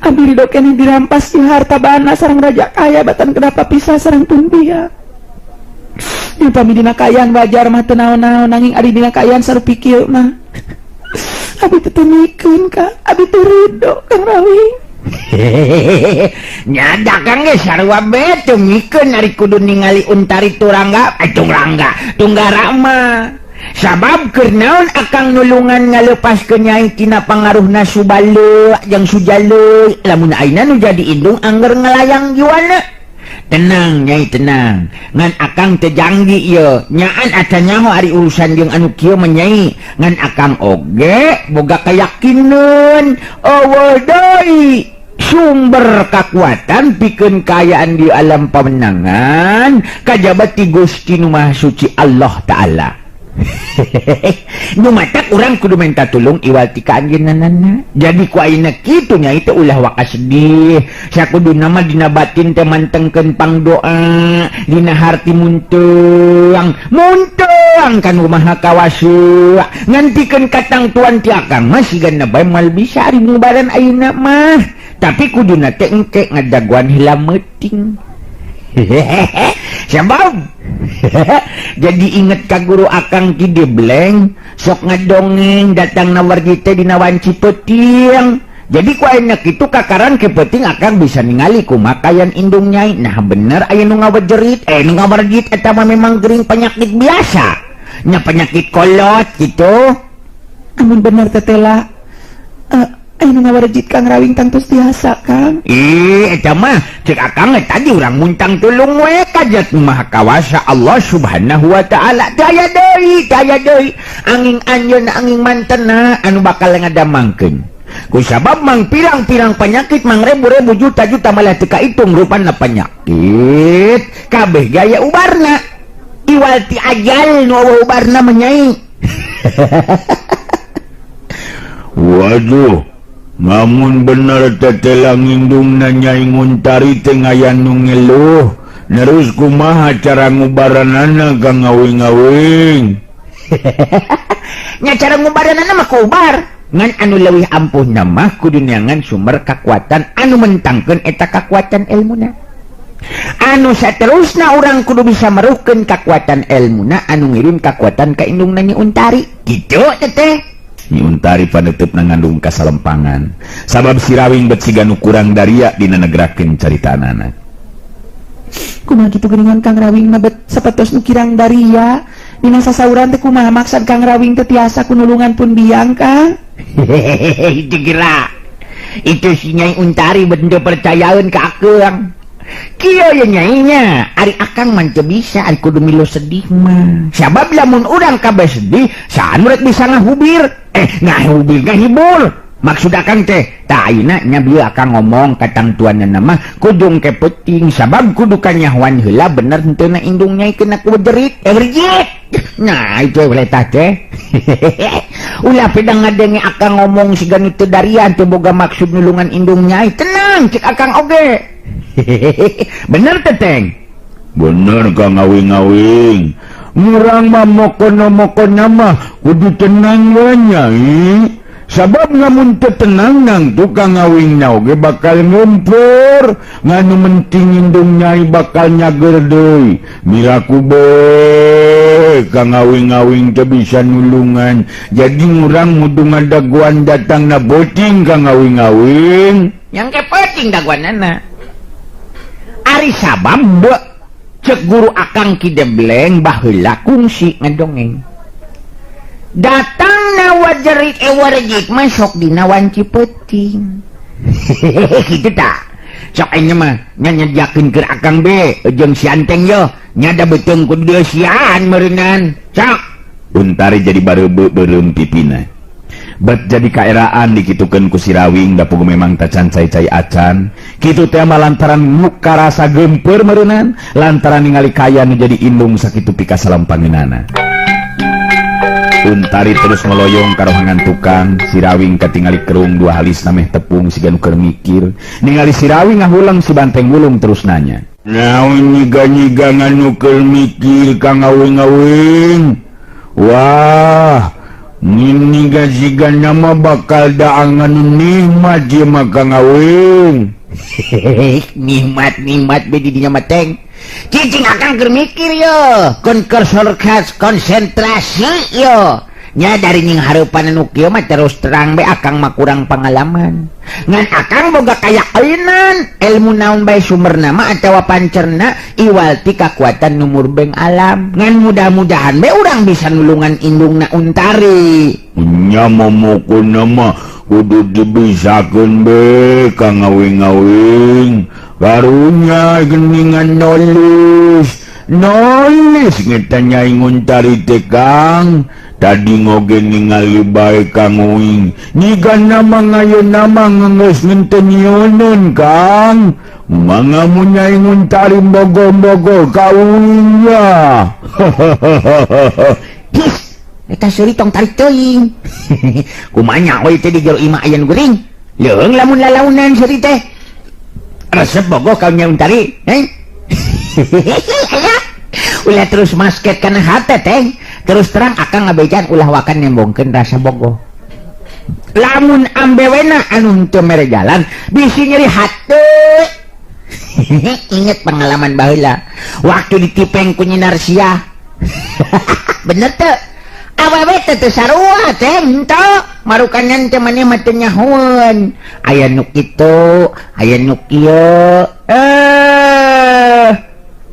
Abdi ridho keneh dirampas ieu harta bana sareng raja kaya batan kenapa pisah sareng pun dia. Upami dina kaayaan wajar mah teu naon-naon nanging ari dina kaayaan sarupi kieu mah. Abi teu tumikeun Kang, abi teu ridho Kang Rawing. Nya dagang ge sarua be tumikeun ari kudu ningali Untari turangga, tungrangga, tunggara mah. Sabab keur naon akang nulungan ngalepaskeun nyai tina pangaruhna Subale jeung Sujale, lamun ayeuna nu jadi indung angger ngalayang jiwana. Tenang nyai tenang, ngan akang teu janggi ieu, nyaan acan nyaho ari urusan jeung anu kieu mah nyai, ngan akang oge boga kayakinan eueuh deui sumber kakuatan pikeun kaayaan di alam pamenangan kajaba ti Gusti Nu Maha Suci Allah Ta'ala. Nu matak urang kudu minta tulung iwal ti ka anjeunna. Jadi ku ayeuna kitu nya itu ulah waka sedih. Sakuduna mah dina batin teh mantengkeun pangdoa, dina harti munteang, munteang kan Maha Kawasa. Ngantikeun katangtuan ti akang mah sigana bae moal bisa ari ngubaran ayeuna mah. Tapi kuduna teh engke ngadaguan heula meuting. Sabab jadi inget ka guru akang ki Dibleng sok ngadongeng datang nawarji teh dina wanci peuting. Jadi ku ayeuna kitu kakaran ke peuting akang bisa ningali kumaha kayan indung nyai. Nah bener aya nu ngawajerit, nu ngawarjit eta mah memang gering penyakit biasa. Nya penyakit kolot gitu. Amun bener tetela aya nu ngawarjit Kang Rawing tangtos tiasa Kang. Ih eta mah cek akang tadi urang muntang tulung we kajat Maha Kawasa Allah Subhanahu wa Ta'ala. Daya deui, daya deui angin anjeun angin mantena anu bakal ngadamangkeun. Ku sabab mang pirang-pirang penyakit mang rebu-rebu juta-juta malah teu kaitung rupana penyakit kabeh gaya ubarna. Iwal ti ajal nu eueuh ubarna mah nyai. Waduh, ngamun bener tetelang indungna Nyai Untari teh aya nu ngeluh. Nerus kumaha cara ngubaranana ka ngawing-ngawing? Nya cara ngubaranana mah kubar. Ngan anu leuwih ampuhna mah kudu neangan sumber kakuatan anu mentangkeun eta kakuatan elmuna. Anu saterusna urang kudu bisa meruhkeun kakuatan elmuna anu ngirim kakuatan ka indungna Nyi Untari. Kitu teteh. Nyi Untari paneuteup ngandung kasalempangan. Sabab si Rawing bet siga nu kurang daria dina negrakeun caritaanana. Kumaha kitu geuningan Kang Rawing mah bet sapertos nu kirang daria. Dina sasauran teh kumaha maksad Kang Rawing teh tiasa kunulungan pun biang Kang? Itu gerak. Itu si Nyai Untari bet teu percayaeun ka akang. Kieu ye nyainya, ari akang mah teu bisa, ari kudu milu sedih mah. Sabab lamun urang kabeh sedih, saha nu rek bisa ngahubir? Ngahubir ngahibur. Maksud akang teh, tah ayeuna nya bieu akang ngomong ka tangtuanna mah kudu ke peuting sabab kudu kanyahoan heula bener henteu na indung nyai kena ku jerit, rejit. Nah, itu we tah teh. Ulah pedang ngadenge akang ngomong siga nu teu darian teu boga maksud nulungan indung nyai. Tenang cek akang oge. Bener teteng? Bener Kang ngawing-ngawing. Murang mah mokono-mokona mah kudu tenang we nyai. Sabab ngamun teu tenang nang tukang ngawing oge bakal ngumpur. Nganu menting indung nyai bakal nyager deui. Miraku be Kang ngawing-ngawing teu bisa nulungan. Jadi urang mudu ngadaguan datang na beuting Kang ngawing-ngawing. Yang ke peuting daguanana. Ari sabab cek guru akang Ki Debleng baheula kungsi ngadongeng. Datang nawajerit ewarjit masuk dina wanci peuting. Kitu tak? Sok ayeuna mah nya nyediakeun keur akang be jeung si Anteng yo nya da beuteung kudu dieusian meureunnan. Sok Untari jadi bareubeu beureum pipina. Bet jadi kaeraan dikitukeun ku si Rawing da pugu memang tacan cai-cai acan. Kitu teh mah lantaran muka rasa geumpeur meureunnan, lantaran ningali kaya nu jadi indung sakitu pikasalampangeunana. Untari terus ngeloyong ka rohangan tukang, si Rawing katingali kerung dua halis nameh tepung siga nu keur mikir. Ningali si Rawing ngahulang si Banteng Wulung terus nanya. Naon nyiga-nyiga nganukeul mikir ka ngawing-ngawing. Wah, nyiga siga nama bakal daangan nikmat ieu mah ka ngawing. Nikmat-nikmat be di dinya mah teng. Cicing akang keur mikir yo, kon konsentrasi yo. Nya dari nying hareupan anu kieu mah terus terang be akang mah kurang pengalaman. Ngan akang boga kayakeunan ilmu naon bae sumberna mah atawa pancerna iwal ti kakuatan nu murbeng alam. Ngan mudah-mudahan be urang bisa nulungan indungna Untari. Nya momokona mah kudu dibisakeun be ka ngawing-ngawing. Karunya geuningan nolis. Nolis ngeta Nyai Untari teh Kang. Tadi ngoge ningali bae Kang Uing. Nyiga nama ngayeuna mah geus ngenteu nyieunun Kang. Mangga mun Nyai Untari bogo-bogo ka Uing ya. His, eta seuri tong tarik teuing. Kumaha nya we teh di jero imah aya nu geuring. Leung lamun lalaunan seuri teh. Resep bogo ka Nyai Untari, heh. Ulah terus masket kana hate teh. Terus terang akang ngabejan ulah wakan nembongkeun rasa bogoh. Lamun ambewena anu henteu mere jalan bisi nyeri hate. Inget pengalaman baheula waktu ditipeng ku Nyi Narsiah. Bener teu? Awewe teh teu sarua teh henteu. Marukanan teh maneh mah teu nyahoeun. Aya nu kitu, aya nu kieu.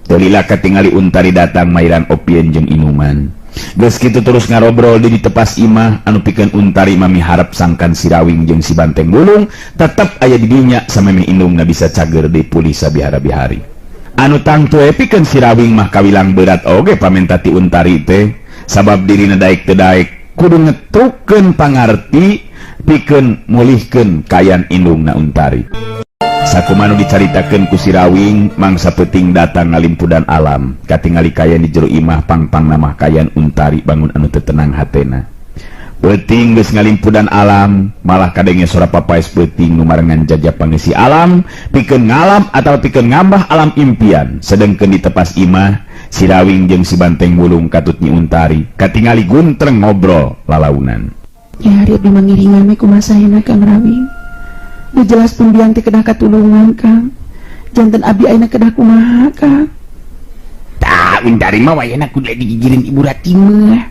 Teu lila katingali Untari datang mairan opieun jeung inuman. Geus kitu terus ngarobrol di tepas imah anu pikeun Untari mah miharep sangkan si Rawing jeung si Banteng Bulung tetep aya di dinya samemeh indungna bisa cager deui pulih sabihara-bihari. Anu tangtu we pikeun si Rawing mah kawilang berat oge pamenta ti Untari teh sabab dirina daek teu daek kudu ngetrukeun pangarti pikeun mulihkeun kayan indungna Untari. Sakumanu dicaritakeun ku si Rawing mangsa peuting datang ngalimpudan alam katingali kayan di jero imah pangpang namah kayan Untari bangun anu teu tenang hatena. Peuting geus ngalimpudan alam malah kadenge sora papaes peuting nu marengan jajap pangeusi alam pikeun ngalam atawa pikeun ngambah alam impian. Sedengkeun di tepas imah si Rawing jeung si Banteng Bulung katut Nyi Untari katingali guntreng ngobrol lalaunan. Ya hari abdi mangiringan we kumaha saena Kang Rawing. Nu jelas pembiang teh kedah katulungan Kang. Janten abdi ayeuna kedah kumaha Kang? Tah Untari mah wayahna kudu digigireun Ibu Ratimah.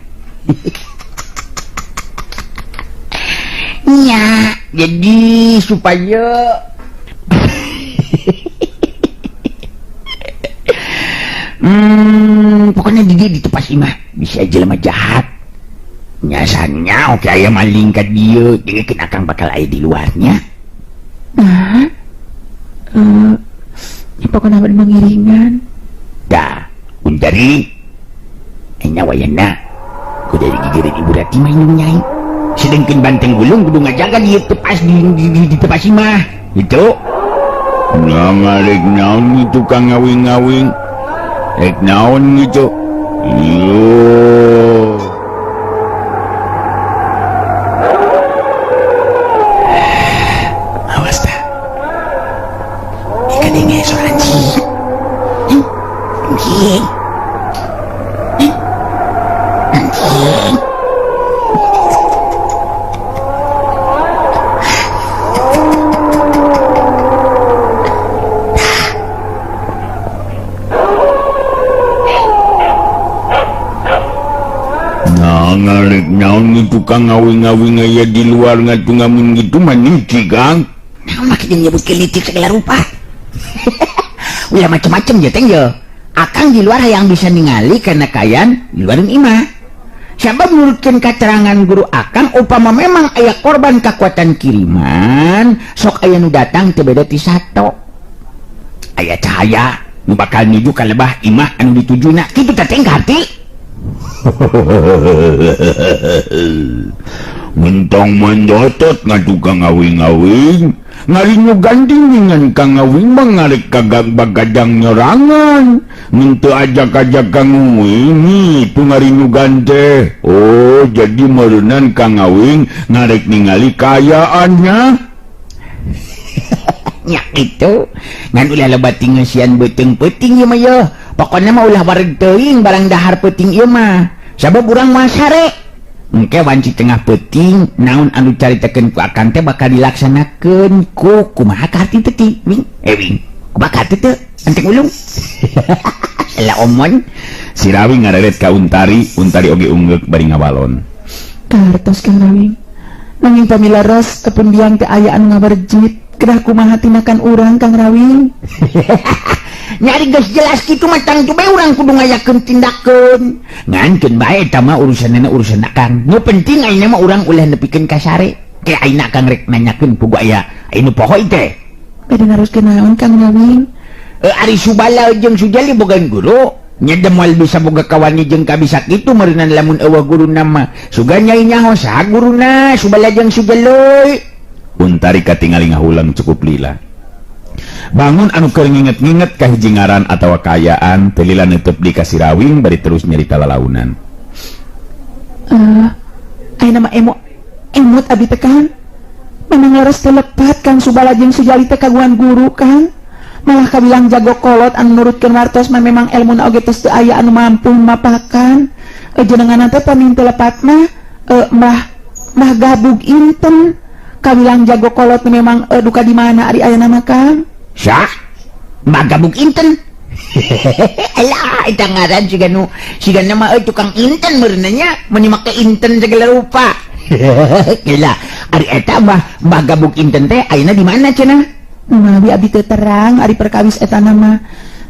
Nya, jadi supaya pokoknya di tepas imah bisa jelema jahat. Nyasannya oke aya maling ka dieu, dengekeun akang bakal aya di luarnya. Nah, pokoknya abdi mangiringan. Dah, Untari, enya wayana, kudu digigireun Ibu Ratimah indung Nyai. Sedengkeun Banteng Bulung kudu ngajaga di tepas di tepas imah. Gitu. Nah, ngarek naon itu Kang ngawing-ngawing. Rek naon gitu. Yo. Awas dah. Ikan ini suara anjing. Anjing. Anjing. Ngarek naon itu Kang ngawing-ngawing aya di luar ngatu ngamun gitu mah niti Kang. Naon make jeung nyebutkeun nitik segala rupa. Ulah macem-macem je teh ye. Akang di luar hayang bisa ningali karena kayan di luar imah. Sabab nurutkeun katerangan guru akang upama memang aya korban kekuatan kiriman, sok aya nu datang teu beda ti sato. Aya cahaya nu bakal nuju ka lebah imah anu ditujuna kitu teh teh ngarti. Mentong mendotot ngatukang ngawing-ngawing ngarinyu ganding dengan kang ngawing mengarik kagak bagadang nyerangan minta ajak-ajak kang ngawing itu ngarinyu gante. Oh jadi merenan kang ngawing ngarek ningali kayaannya. Nya kitu. Ngan ulah loba tingeusian beuteung peuting ieu mah yeuh. Pokona mah ulah wareg teuing barang dahar peuting ieu mah. Sabab urang moal sare. Engke wanci tengah peuting naon anu caritakeun ku akang teh bakal dilaksanakeun ku kumaha ka harti teh ti wing wing. Kumaha ka harti teh Enteng Ulung. Lah omon Sirawing ngareret ka Untari, Untari oge unggeuk bari ngawalon. Kartos Kang Rawing. Nanging pamila ros pun biang teh aya anu ngawerjit, kedah kumaha tindakan urang Kang Rawing. Nyari geus jelas kitu mah tangtu bae urang kudu ngayakeun tindakeun. Ngan keun bae eta mah urusanna urusan akang. Nu penting ayeuna mah urang ulah nepikeun ka sare. Ke ayeuna akang rek nanyakeun pugu aya anu poho teh. Bade naroskeun naon Kang Rawing? Ari Subala jeung Sujali boga guru. Nya moal bisa boga kawani jeung kabisa kitu meureunnan lamun eueuh guruna mah. Sugan nyai nyaho saha guruna Subala jeung Sujali. Untari katingali ngahulang cukup lila. Bangun anu keur nginget-nginget ka hiji ngaran atawa kaayaan teu lila neuteub di ka Sirawing bari terus nyarita lalaunan. Ayeuna mah emut abi teh Kang. Memang leres teu lepat Kang Subala jeung Sujali teh kaguan guru Kang. Malah kabilang jago kolot anu nurutkeun wartos mah memang elmuna oge tos teu aya anu mampu mapakan. Jenenganna teh pamin teu lepat mah Mbah Gabug Inten. Kabilang jago kolot memang duka di mana ari ayeuna mah Kang? Sah? Mbah Gabug Inten. Alah eta ngaran siga nu siga mah tukang inten meureunna nya meuni make inten segala rupa. Gila, ari eta Mbah Gabug Inten teh ayeuna di mana cenah? Mawi abi teu terang ari perkawis eta nama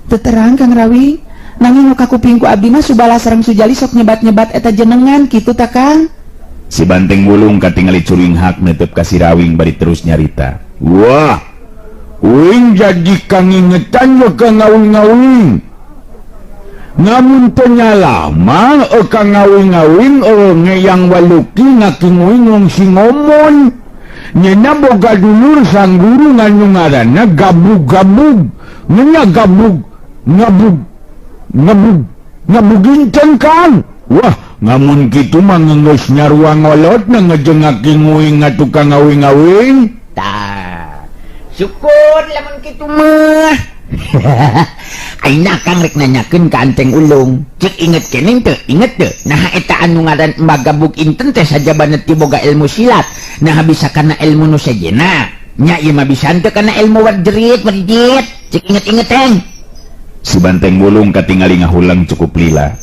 teu terang Kang Rawing. Nanging nu kakuping ku abdi mah Subala sareng Sujali sok nyebat-nyebat eta jenengan kitu ta Kang. Si Banteng Wulung katingali curinghak neuteub ka Sirawing bari terus nyarita. Wah, uing jadi kangingetan we ka ngawing-ngawing. Ngamun teu nyalah mah ka ngawing-ngawing ngeyang waluki ngakinguing wong singomon. Nyena boga dulur sang guru nganu ngaranna gabug-gabug. Ngenya gabug, ngabug, ngabug, ngabuginten Kang. Wah, ngamun kitu mah ngeungeus nyarua ngolot na ngejengaki nguing ngatukang ngawing-ngawing. Tah, syukur lamun kitu mah. Ayeuna Kang rek nanyakeun ka Anteng Ulung. Cik inget keneh teu? Inget teu? Naha eta anu ngaran Mbah Gabug Inten teh sajabana ti boga ilmu silat. Naha bisa kana ilmu nu sejenna? Nya ieu mah bisa henteu kana ilmu warjerit, warjit. Cik inget-inget teng. Si Banteng Wulung katingali ngahulang cukup lila.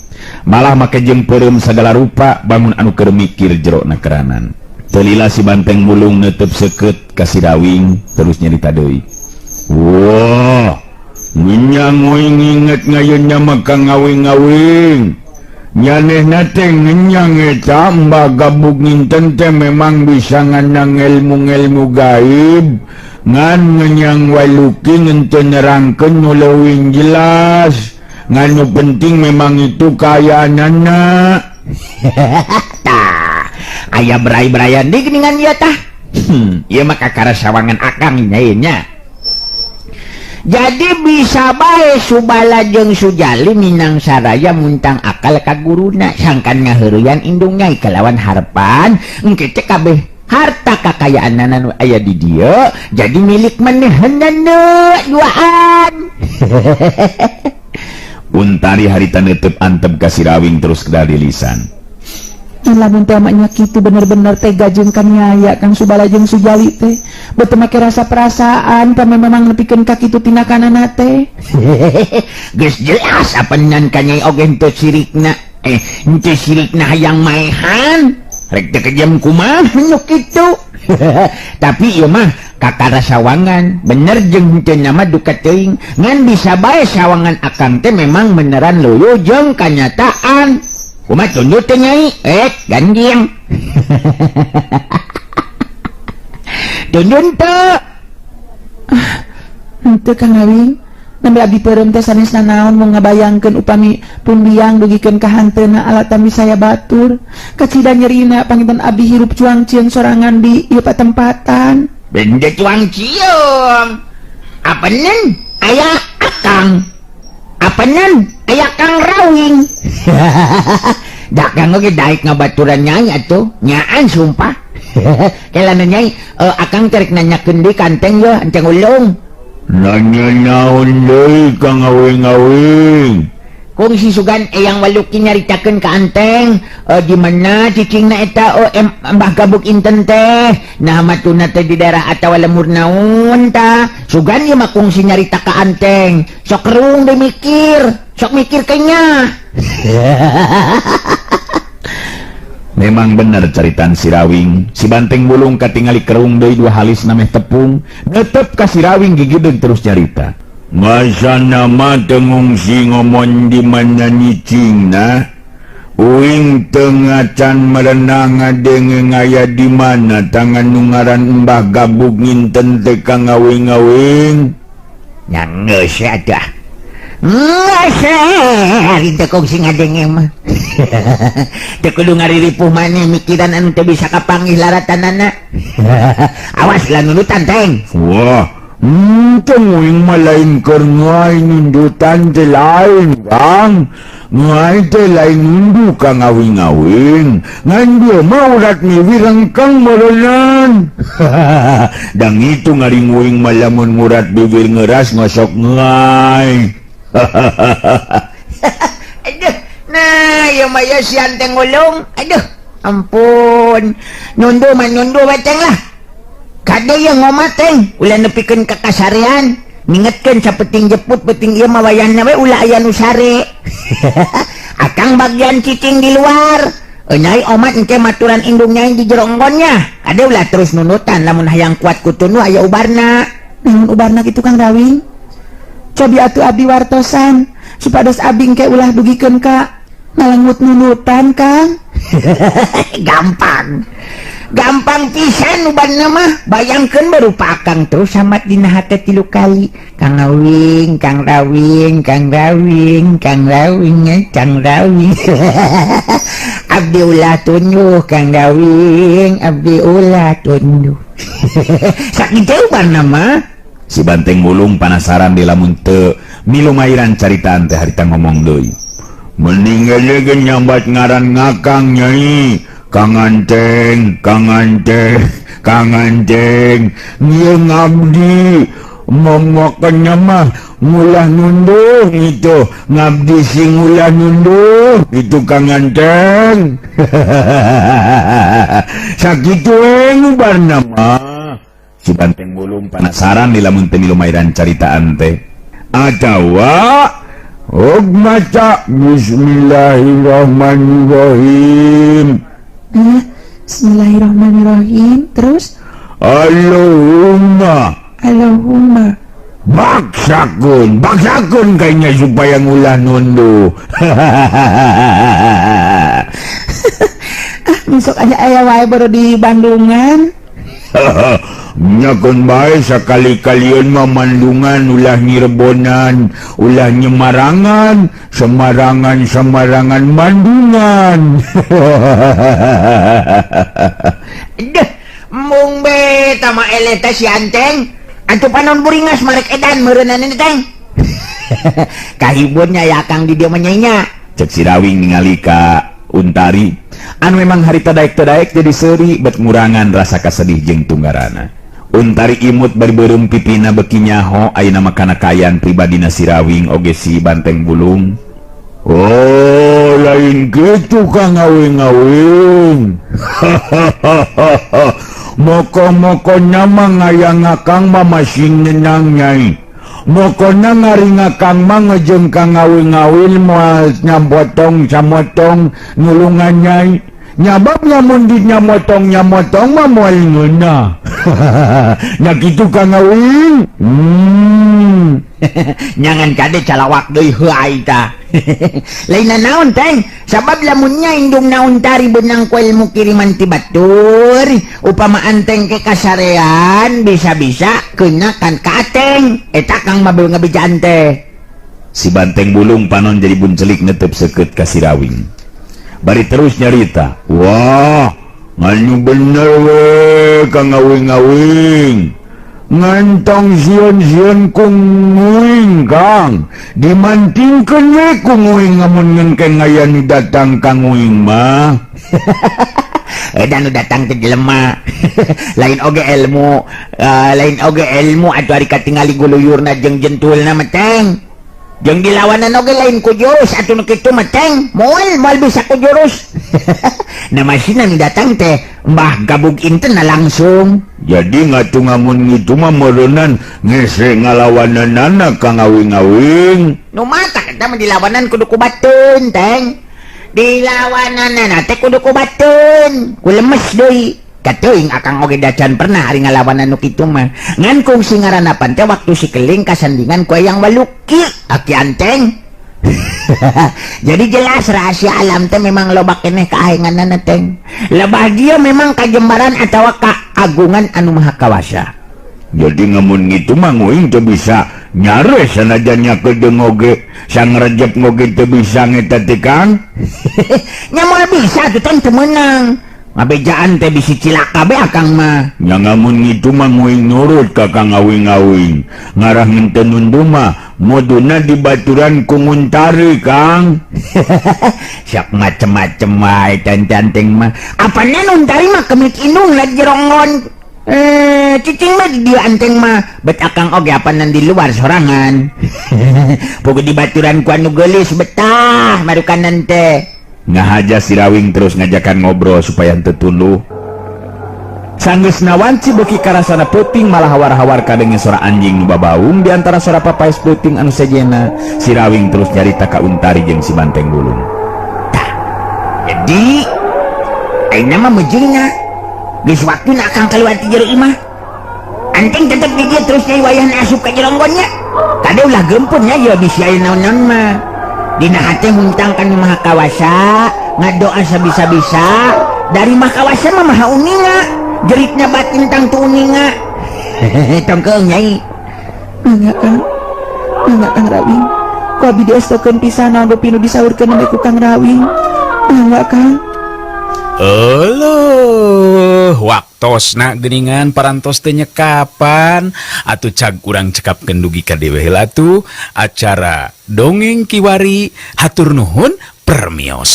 Malah make jeung peureum sagala rupa bangun anu keur mikir jero na keranan. Teu lila si Banteng Wulung neuteub seukeut ka Sirawing terus nyarita deui. Wah, ngenyang uing inget ngayeunya maka ngawing-ngawing. Nyanehna teh ngenyang eta Mbah Gabug Inten teh memang bisa nganang ilmu-ilmu gaib. Ngan ngenyang waluki ngenteu nerangkeun nu leuwih jelas. Ngan nu penting memang itu kaayaanana. Tah, aya berai-beraian deui geuningan ieu tah. Ieu mah kakara sawangan akang nya ieu nya. Jadi bisa bae Subala jeung Sujali minang saraya muntang akal ka guruna sangkan ngaheureyan indung nyai kalawan harepan engke teh kabeh harta kakayaanana nu aya di dieu jadi milik manehanana duaan. Untari harita neuteub antep ka Sirawing terus kedah di lisan. Lamun teh nya kitu bener-bener tega jeung kaniaya Kang Subala jeung Sujali teh. Beuteung make rasa perasaan pame memang nepikeun ka kitu tindakanana teh. Geus jelas apanan ka nyai oge henteu sirikna. Henteu sirikna hayang maehan. Rek teu kejam kumaha nu kitu. Tapi ieu mah kakara sawangan bener jeung henteu nama duka teuing. Ngan bisa bae sawangan akang teh memang beneran luyuh jeung kanyataan. Kumaha tunduk teh nyai? Ganjing. Tundun teu? Henteu Kang Rawing. Nembe abdi peureum teh sanes nanaon mung ngabayangkeun upami pun biang dugikeun ka hanteuna alatan wisaya batur. Kacida nyerina panginten abdi hirup cuang cieung sorangan di ieu patempatan. Benda cuang cieung. Apanan? Aya akang. Apanan? Aya Kang Rawing. Dagang oge daek ngabaturan nyai atuh. Nyaan sumpah. Kelana nyai, akang terek nanyakeun deui ka Enteng yeuh, Enteng Ulung. Nanya naon deui Kang Awing-awing. Kungsi sugan eyang Waluki nyaritakeun ka Anteng di mana cicingna eta Mbah Gabuk inten teh. Nah matuna teh di daerah atawa lemur naon ta. Sugan ieu mah kungsi nyarita ka Anteng. Sok kerung deui mikir, sok mikir kenya. Memang bener caritan Sirawing. Si Banteng Bulung katingali kerung deui dua halis nameh tepung. Netep ka Sirawing gigideg terus nyarita. Ngasana mah teu ngungsi ngomong di mana nyicingna. Uing teu ngacan merenah ngadenge ngaya di mana tangan nu ngaran Mbah Gabuk nginten teh ka ngawing-ngawing. Nya geus atuh. Geus ari teh kungsi ngadenge mah. Teu kudu ngariripuh maneh mikiran anu teu bisa kapanggih laratanana. Awas lah nunutan teng. Wah, uing mah lain keur ngae nundutan teh lain, Kang. Ngae teh lain nundu ka ngawing-ngawing. Ngan dia mah urat miwir rengkang meureunan. Dang itu ngaring uing mah lamun ngurat bibir ngeras ngosok ngae. Aduh, nah ieu mah ya si Anteng Ulung. Aduh, ampun. Nundu mah nundu we teng lah. Kade ieu ngomat teng, ulah nepikeun ka kasarean. Ngingetkeun sapeting jeput penting ieu mah wayahna we ulah aya nu sare. Akang bagian cicing di luar. Nyai omat engke maturan indung nyai di jero enggonnya. Kade ulah terus nunutan lamun hayang kuat ku tunu aya ubarna. Naon ubarna kitu Kang Rawing? Cobi atuh abdi wartosan supados abdi engke ulah dugikeun ka ngalengut nunutan Kang. Gampang. Gampang pisan ubarna mah. Bayangkeun berupa akang terus samat dina hate 3 kali. Kang Awing, Kang Rawing, Kang Rawing, Kang Rawing, Kang Rawing. Abdi ulah tunduh Kang Rawing, abdi ulah tunduh. Sakitu ubarna mah. Si Banteng Bulung panasaran di lamun teu milumairan caritaan teh harita ngomong deui. Mending ge nyambat ngaran ngakang nyai. Kang Anteng, Kang Anteng, Kang Anteng, ieu ngabdi momokeunnya mah ngulah nunduh itu, ngabdi sing ngulah nunduh itu Kang Anteng. Sakitu we ngubarna mah. Si Banteng Bulung panasaran di lamun teu milumairan caritaan teh. Atawa og maca bismillahirrahmanirrahim. Bismillahirrahmanirrahim. Terus Allahumma Allahumma baksakeun, baksakeun kayaknya supaya ngulah nunduh. Ah, besok aja aya wae baru di Bandungan. Nyakeun bae sakali-kalian mah Mandungan ulah Nyirebonan, ulah Nyemarangan, Semarangan Semarangan Bandungan. Deh, mung be tama eleh teh si Anteng. Atuh panon buringas marek edan meureunana teh. Kahibunnya ya Kang di dieu mah nyainya. Cek Sirawing ningali ka Untari anu memang harita daek teu daek jadi seuri bet ngurangan rasa kasedih jeung tunggarana. Untari imut bari beureum pipina beki nyaho ayeuna mah kana kaayaan pribadina Sirawing oge si Banteng Bulung. Oh, lain kitu Kang Awing-awing. Moko-moko nyama ngayang akang mah masih nyenang nyai. Mokona ngaring akang mah ngejeng Kang Awing-awing moal nyambotong samotong nulungan nyai. Nyabab nyamun di nyamotong nyamotong mah moal ngeunah. Nya kitu Kang Awing. Nyangan kade calawak deui heuai ta. Lain naon teng, sabab lamunnya indung naon tari benang ku ilmu kiriman ti batur, upama anteng ke kasarean bisa-bisa kena kan ka ateng. Eta Kang mah ngabejaan teh. Si Banteng Bulung panon jadi buncelik netep seukeut ka Sirawing. Bari terus nyarita. Wah, nganu bener we Kang Awing-awing. Ngantong sieun-sieun ku nguing Kang. Dimantingkeun we ku nguing amun ngengkeng aya nu datang ka nguing mah. Edan nu datang teh jelema. Lain oge ilmu, lain oge ilmu atuh ari katingali guluyurna jeung jentulna mah, Teng. Jeung dilawanan oge lain ku jurus atuh nu kitu mah, Teng. Moal moal bisa ku jurus. Nah, masina nu datang teh Mbah Gabug Inten langsung. Jadi ngatu ngamun gitu mah meureunan ngese ngalawananana ka ngawing-ngawing. Nu matak eta mah dilawanan kudu ku bateun, Teng. Dilawananana teh kudu ku bateun, ku lemes deui. Kateuing akang oge dacan pernah ari ngalawanan nu kitu mah. Ngan kungsi ngaranna pan teh waktu si Keling kasandingan ku Eyang Waluki, Aki Anteng. Jadi jelas rahasia alam teh memang loba keneh kaahenganana, Teng. Lebah dia memang kajembaran atawa kaagungan anu maha kawasa. Jadi ngamun gitu mah nguing teu bisa nyare sanajan nyakedeung oge sangrejep ngoge teu bisa ngeta teh, Kang. Nya moal bisa tuh, Teng, teu meunang. Ngabejaan teh bisi cilaka be akang mah. Nya ngamun gitu mah nguing nurut ka Kang Awing-awing. Ngarah ngenten nundu mah muduna dibaturan ku Nguntari, Kang. Siap macem-macem wae tantanteng mah. Apana Nuntari mah kemit indung lah jeronggon. Cicing mah di dieu Anteng mah. Bet akang oge apanan di luar sorangan. Pogo dibaturan ku anu geulis betah marukanan teh. Ngahaja Sirawing terus ngajakan ngobrol supaya henteu tunduh. Sanggeus wanci beuki karasana peuting, malah hawar-hawar kadenge sora anjing nu babaung di antara sora papaes peuting anu sejena. Sirawing terus nyarita ka Untari jeung si Banteng Bulung. Tah. Jadi ayeuna mah meujeuhna. Geus waktuna akang kaluar ti jero imah. Anteng tetep di dieu terus nyai wayahna asup ka jeronggonnya. Kade ulah gempun nya ieu bisi aya naon-naon mah. Dina hate huntang ka Nu Maha Kawasa, ngadoa sabisa-bisa, dari Maha Kawasa mah maha uninga. Jeritna batin tangtu uninga. Tong keung, Nyai. Mangga, Kang. Mangga, Kang Rawing. Ku abi diestokeun pisan naon rupi nu disaurkeun nembe ku Kang Rawing. Mangga, Kang. Euleuh, waktosna geuningan parantos teh nyekapan atuh cag urang cekapkeun dugi ka dieu heula tuh acara Dongeng Kiwari. Hatur nuhun, permios.